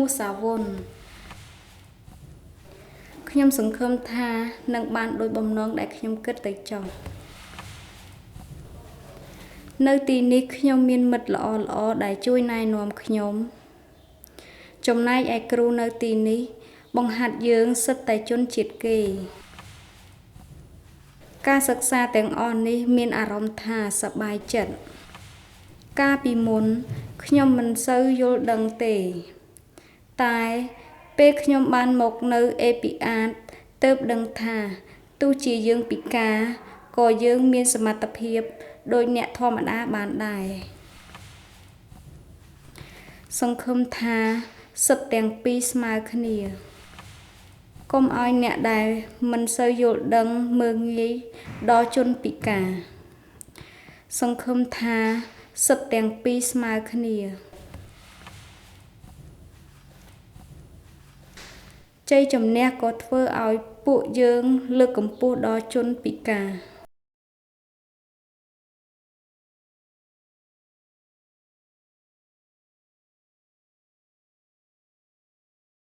ោះសាវុនខ្ញុំសង្ឃឹមថានឹងបានដូចបំណងដែលខ្ញុំគិតទៅចុះនៅទីនេះខ្ញុំមានមិត្តល្អៗដែលជួយណែនាំខ្ញុំចំណែកឯគ្រូនៅទីនេះបង្ហាត់យើងសុទ្ធតែជនជាតិគេការសិក្សាទាំងអស់នេះមានអារម្មណ៍ថាសប្បាយចិត្តកាលពីមុនខ្ញុំមិនសូវយល់ដឹងទេតែពេលខ្ញុំបានមកនៅអេពីអាតទើបដឹងថាទោះជាយើងពិការក៏យើងមានសមត្ថភាពដូចអ្នកធម្មតាបានដែរសង្ឃឹមថាសិទ្ធិទាំងពីរស្មើគ្នាកុំឲ្យអ្នកដែលមិនសូវយល់ដឹងមើលងាយដល់ជនពិការសង្ឃឹមថាសិទ្ធិទាំងពីរស្មើគ្នាជ័យជំនះក៏ធ្វើឲ្យពួកយើងលើកកម្ពស់ដល់ជនពិការ